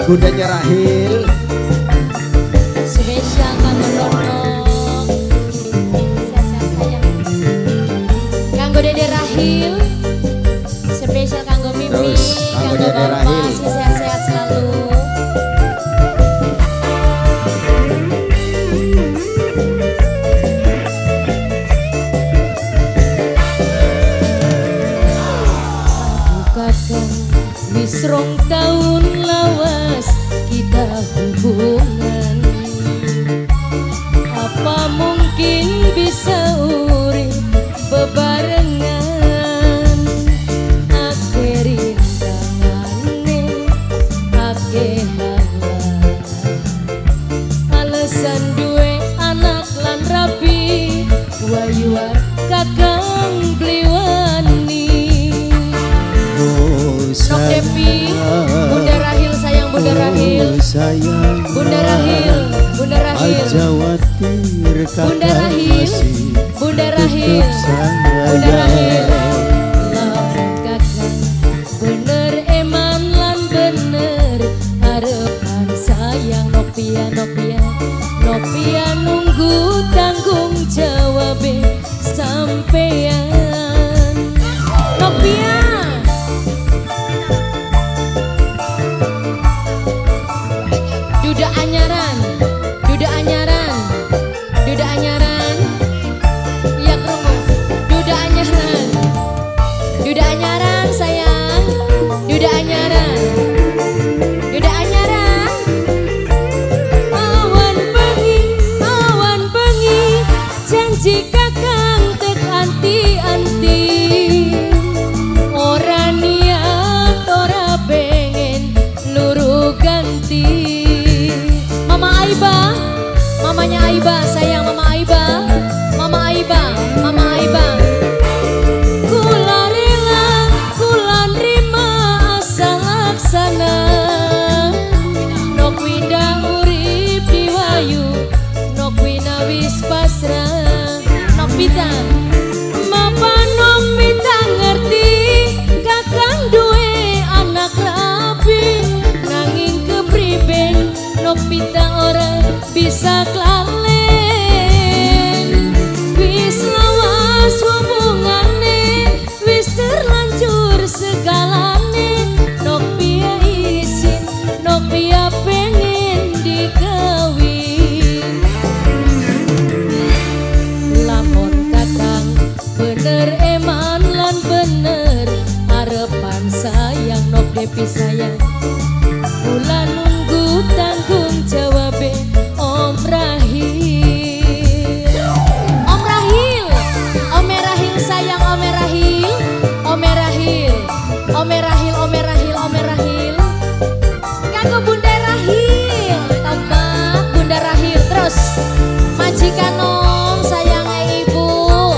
Bundanya Rahil. Spesial kanggo Nono. Sehat-sehat sayang. Kanggo Dede Rahil. Spesial kanggo Mimi, Terus, kanggo kanggo Dede Bapak, Rahil. Sehat-sehat selalu. Kakang wis 2 tahun lawas kita hubungan. Apa mungkin bisa urip bebarengan? Akeh rintangane, akeh halang. Alasan duwe anak lan rabi, wayuan kakang beli wani. Oh, Nok Depi, Bunda Rahil sayang, Bunda Rahil. Oh, sayang. Bunda Rahil, Bunda Rahil. Aja watir, Bunda kakak Rahil, masih Bunda Rahil, tetap Bunda Rahil. sayang. Lamun kakang bener eman lan bener arepan sayang, Nopia, Nopia, Nopia nunggu tanggung jawabe sampean, Nopia. Duda anyaran, duda anyaran, duda anyaran. Iya krungu. Duda anyaran. Duda anyaran sayang. Duda anyaran. Duda anyaran. Awan bengi, janji kakang tek anti-anti. Ora niat, ora pengen luru ganti. Mama Aiba, mamanya Aiba, sayang Mama Aiba, Mama Aiba, Mama Aiba. Kula rela, kula nrima asal laksana. Nok winda urip diwayu, nok wina wis pasrah. Nok pita, Mapa nok pita ngerti, kakang duwe anak rabi. Nanging kepriben, nok pita ora bisa klalen. Wis lawas hubungane, wis terlanjur segalane. Nok pia isin, nok pia pengen dikawin. Lamun kakang bener eman lan bener arepan sayang, Nok Depi sayang. Kula nunggu tanggung jawabe Om Rahil. Om Rahil, Om Rahil sayang, Om Rahil, Om Rahil, Om Rahil, Om Rahil, Om Rahil. Kanggo Bunda Rahil, tambah Bunda Rahil terus. Majikan Om sayang ibu.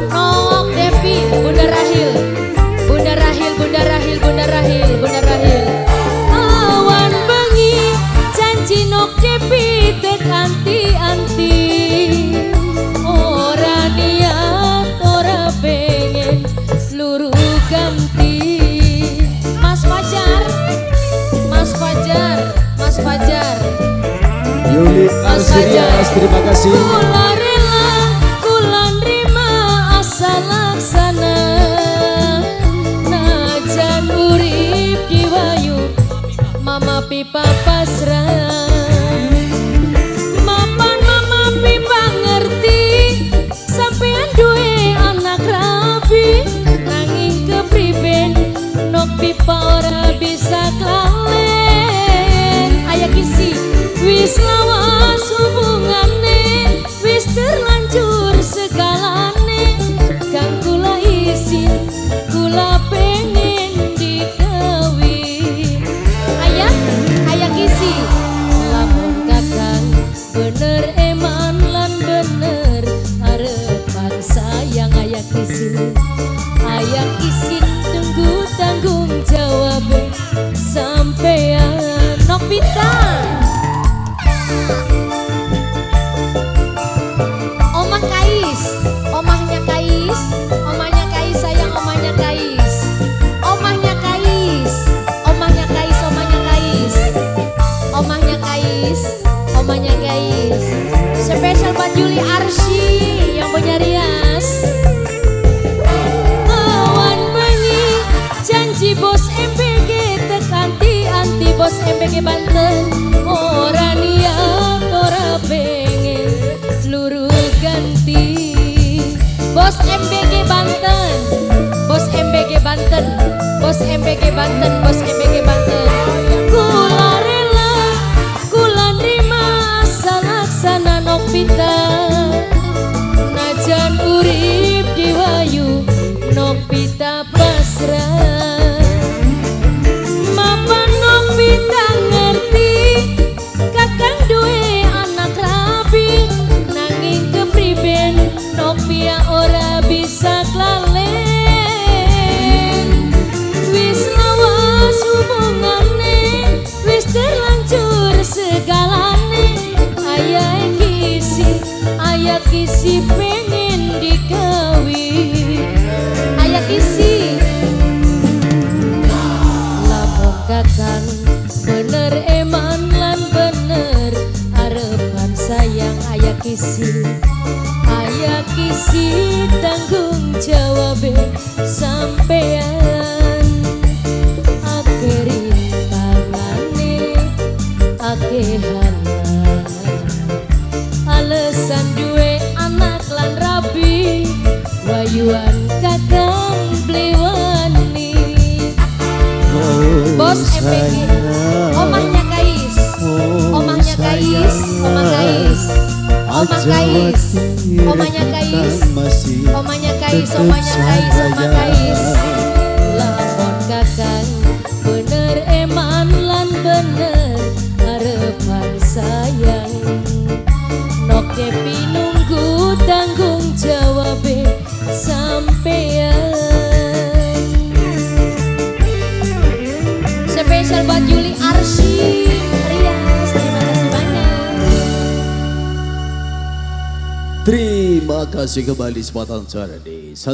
Nok Depi, Bunda Rahil. Bunda Rahil, Bunda Rahil, Bunda Rahil, Bunda Rahil. Awan bengi janji Nok Depi tek anti-anti. Ora niat, ora pengen luru ganti. Mas Fajar, Mas Fajar, Mas Fajar. Yuli Mas Arsirias, Fajar. terima kasih. Kula rela, kula nrima asal laksana. Najan urip diwayu, Mama Pipa pasrah. Mapan Mama Pipa ngerti, sampean duwe anak rabi. Nanging kepriben, Nok Pipa ora bisa klalen. Aya kisi, wis lawas hubungane, wis Yuli Arsy yang punya rias. Awan bengi janji bos MBG tekan anti bos MBG Banten. Ora niat ora pengen luru ganti. Bos MBG Banten, bos MBG Banten, bos MBG Banten, bos MBG Banten. Kula rela, kula nrima salaksana Nopita. Najan urip diwayu Nopita pasrah. Mapan Nopita ngerti kakang duwe anak rabi, nanging kepriben Nopia ora bisa klalen. Wis lawas hubungane, wis terlanjur segalane. Ayah kisi pengen dikawin. Ayah kisi lamun kakang bener eman lan bener arepan sayang ayah kisi. Ayah kisi tanggung jawabe sampean. Akeh rintangane, akeh halangan, alasan duwe anak lan rabi, wayuan kakang bliwani. Oh, Bos MBG, sayang. Omahnya Kais, Oh, omahnya Kais, omah Kais, omah Aja Kais, khawatir, omahnya Kais, kita masih omahnya Kais, tetep omahnya Kais, omah sayang. Kais. Lamun kakang bener eman lan bener arepan sayang. Nok Depi nunggu tanggung jawabe sampean. Spesial buat Yuli Arsy Rias, terima kasih banyak. Terima kasih kembali sepatan suara di